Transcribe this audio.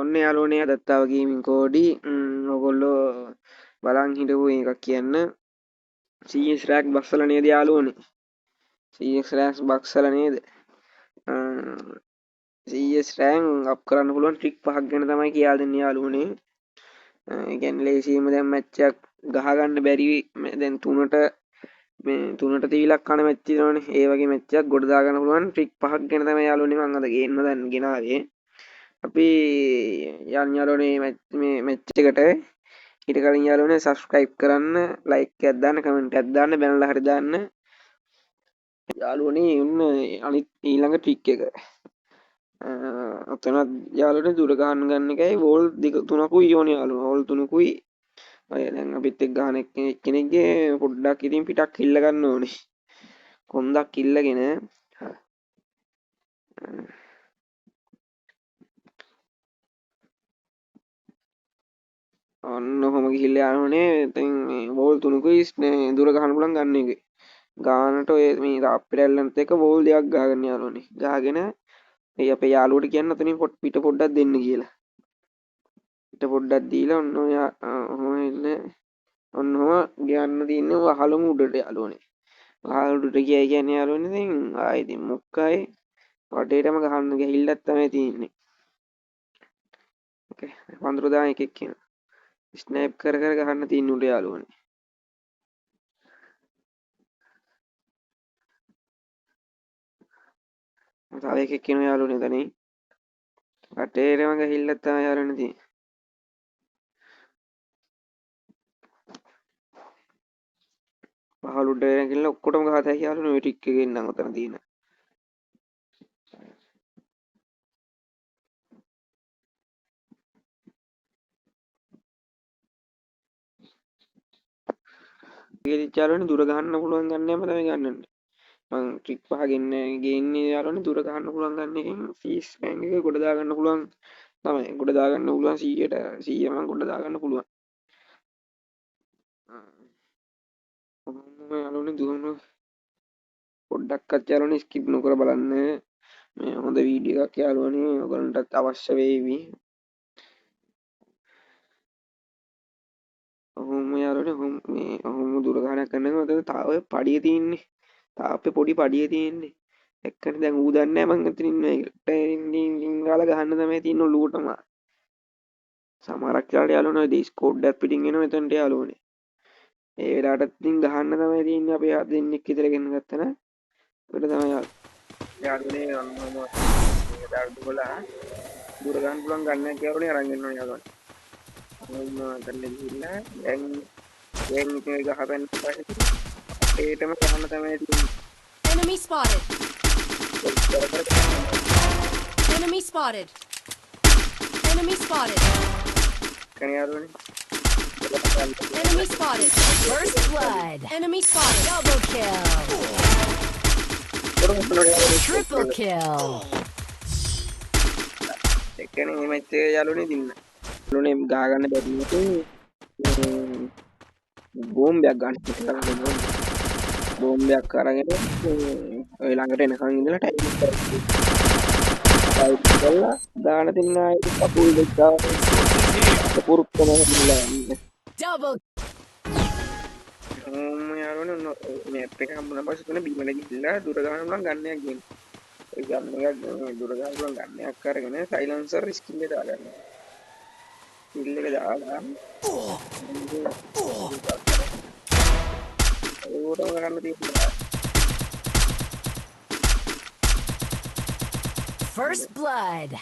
ඔන්න යාළුවනේ අදත් ආව ගේමින් කෝඩි. ඔයගොල්ලෝ බලන් හිටපු එකක් කියන්න. CS rank බක්සල නේද යාළුවනේ? CS rank බක්සල නේද? CS rank up කරන්න පුළුවන් ට්‍රික් පහක් ගැන තමයි කියලා දෙන්නේ යාළුවනේ. ඒ කියන්නේ ලේසියෙන්ම දැන් මැච් එකක් ගහ ගන්න බැරි දැන් තුනට මේ තුනට තීලක් කන මැච් තියෙනවනේ. ඒ වගේ මැච් එකක් ගොඩ දා ගන්න පුළුවන් ට්‍රික් පහක් ගැන තමයි යාළුවනේ මං අද ගේන්න දැන් ගෙනාවේ. අපි යන් යාළුවනේ මේ මැච් එකට ඊට කලින් යාළුවනේ සබ්ස්ක්‍රයිබ් කරන්න, ලයික් එකක් දාන්න, කමෙන්ට් එකක් දාන්න, බැනලා හරි දාන්න. යාළුවනේ ඔන්න අනිත් ඊළඟ ට්‍රික් එක. ඔතනත් යාළුවනේ දුර ගහන්න ගන්න එකයි වෝල් දෙක තුනකුයි ඕනේ යාළුවනේ. වෝල් තුනකුයි. ඔය දැන් අපිත් එක්ක ගහන එක්කෙනෙක්ගේ පොඩ්ඩක් ඉතින් පිටක් ඉල්ල ගන්න ඕනේ. කොන්දක් ඉල්ලගෙන ඔන්න ඔහොම ගිහිල්ලා යනෝනේ. ඉතින් මේ වෝල් තුනකුයි දුර ගහන්න පුළුවන් ගන්න එකේ. ගානට ඔය මේ තාප්පෙට ඇල්ලනත් එක වෝල් දෙකක් ගහගන්න යාළුවනේ. ගහගෙන ඒ අපේ යාළුවට කියන්න ඔතනින් පිට පොඩ්ඩක් දෙන්න කියලා. පිට පොඩ්ඩක් දීලා ඔන්න ඔය ඔහොම එන්න ඔන්න ඔහොම ගියන්න තියෙන්නේ වහලම උඩට යාළුවනේ. වහල උඩට ගියයි කියන්නේ යාළුවනේ ඉතින් ආයෙ ඉතින් මොක්කයි වටේටම ගහන්න ගිහිල්ලක් තමයි තියෙන්නේ. ඕකේ වඳුර දාන එකෙක් කියනවා. ස්නැප් කර කර ගහන්න තියෙන උඩ යාළුවනේ. තව එකෙක් එනවා යාළුවනේ තනින්. වටේටම ගහිල්ලක් තමයි යාළුවනේ තියෙන්නේ. පහළ උඩ ගිහිල්ලා ඔක්කොටම ගහතයි යාළුවනේ ඔය ටික් එකෙන් නම් ඔතන තියෙන. ඒකෙදිත් යාළුවනේ දුර ගහන්න පුළුවන් ගන්න යම තමයි ගන්නන්නේ. මං ට්‍රික් පහ ගේන්නේ යාළුවනේ දුර ගහන්න පුළුවන් ගන්න එකෙන් සීස් රෑන්ක් එක ගොඩ දා ගන්න පුළුවන් තමයි. ගොඩ දා ගන්න පුළුවන් 100ට 100 මං ගොඩ දා ගන්න පුළුවන්. ඔහොම යාළුවනේ දුවන පොඩ්ඩක්වත් යාළුවනේ ස්කිප් නොකර බලන්න. මේ හොඳ වීඩියෝ එකක් යාළුවනේ ඔයගොල්ලන්ටත් අවශ්‍ය වේවි. ඔහොම යාළුවනේ ඔහොම මේ ඔහොම දුර ගහනක් කරනකම් ඔතන තාම ඔය පඩිය තියෙන්නේ. තාම අපේ පොඩි පඩිය තියෙන්නේ. එක්කනේ දැන් ඌ දන්නේ නැහැ මං අතන ඉන්නවා කියලා. ටෙන් ටින් ටින් ගාලා ගහන්න තමයි තියෙන්නේ ඔලුවටම. සමහරක් වෙලාවට යාළුවනේ ඔය ඩිස්කෝඩ් එකක් පිටින් එනවා එතනට යාළුවනේ. ඒ වෙලාවටත් ඉතින් ගහන්න තමයි තියෙන්නේ අපේ දෙන්නෙක් විතර ගෙන ගත්තා නම් ඒකට තමයි යාළුවනේ ඔන්න ඔහොම මේ දාඩු ගොලා දුර ගන්න පුළුවන් ගන්න එක යාළුවනේ අරන් එන්න ඕනේ යාළුවනේ. ඔන්න එතන ගිහිල්ලා දැන් ඉතින් ඔය ගහපැන්න පස්සේ අපේටම ගහන්න තමයි තියෙන්නේ. Enemy spotted. Enemy spotted. Enemy spotted. කණ යාළුවනේ. Enemy spotted. First blood. Enemy spotted. Double kill. Triple kill. එක්කනේ මේ මැච් එක යාළුවනේ දින්න. යාළුවනේ ගහ ගන්න බැරි වුණොත් බෝම්බයක් ගන්න ඕනේ. බෝම්බයක් අරගෙන ඔය ළඟට එනකන් ඉඳලා ටයිම් කරලා දාන දෙන්න ආයේ කපුල් දෙක දාලා පුරුක්කම හැදිලා ඉන්න. Double. ඔන්න යාළුවනේ ඔන්න මැප් එක හම්බුනා පස්සේ තුන බිමට ගිහිල්ලා දුර ගහන්න නම් ගන්න එකක් ගේන්න. ඒ ගන්න එකක් මේ දුර ගහන්න පුළුවන් ගන්න එකක් අරගෙන සයිලන්සර් ස්කිල් එක දාගන්න. ස්කිල් එක දාලා ඒකටම ගන්න තියෙනවා. First blood.